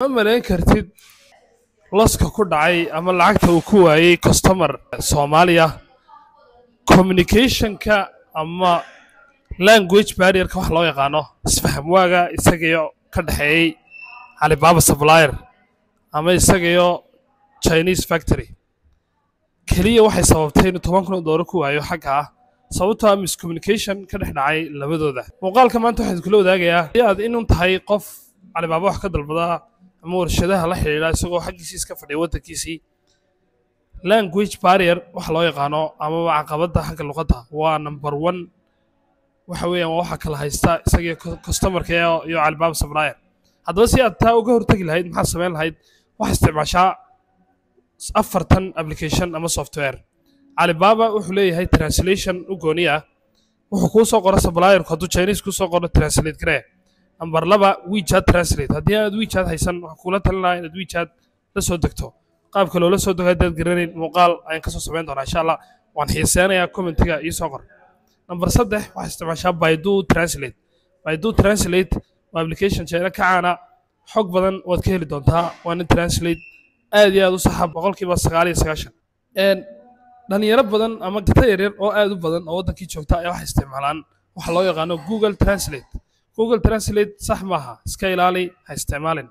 Ma malayn kartid loss-ka ku dhacay ama lacagta uu ku waayey customer Soomaaliya. Communicationka ama language barrierka wax loo yaqaano, isfaham waaga isagayo ka dhexeeyey Alibaba supplier ama isagayo Chinese factory keliya waxay sababtay inuu $10,000 ku waayo xagga ah, sababtoo ah miscommunication ka dhex dhacay labadooda. Muuqaalka maanta waxaan kula wadaagayaa haddii aad inun tahay qof Alibaba wax ka dalbada ama warshadaha la xidhiidha isagoo xaggiisii iska fadhiya waddankiisii, language barrier waxa loo yaqaano amaba caqabadda xagga luqadda waa number one. Waxa weeyaan waa waxa kala haysta isagii customerka iyo Alibaba supplier. Haddaba, si aad taa uga hortagi lahayd, maxaad samayn lahayd? Waxaad isticmaashaa afartan application ama software. Alibaba wuxuu leeyahay translation u gooni ah. Wuxuu kuu soo qoro supplierku, hadduu Chinese kuu soo qoro, translate garee. Number 2, WeChat Translate. Haddii aad WeChat haysan, waxaan kula talin lahaa inaad WeChat la soo degto. Qaabka loola soo dego haddaad garanayn, muuqaal ayaan kasoo samayn doonaa insha Allah. Waan xiiseynayaa, commentiga ii soo qor. Number 3, waxaad isticmaashaa Baidu Translate. Baidu Translate waa application China ka caana, xog badan waad ka heli doontaa, waa nin translate aad iyo aad u saxa 99%. Dhalinyaro badan ama gata yaryar oo aad u badan oo waddankii joogta ayaa waxay isticmaalaan waxa loo yaqaano Google Translate. Google Translate sax maaha, iska ilaali, ha isticmaalin.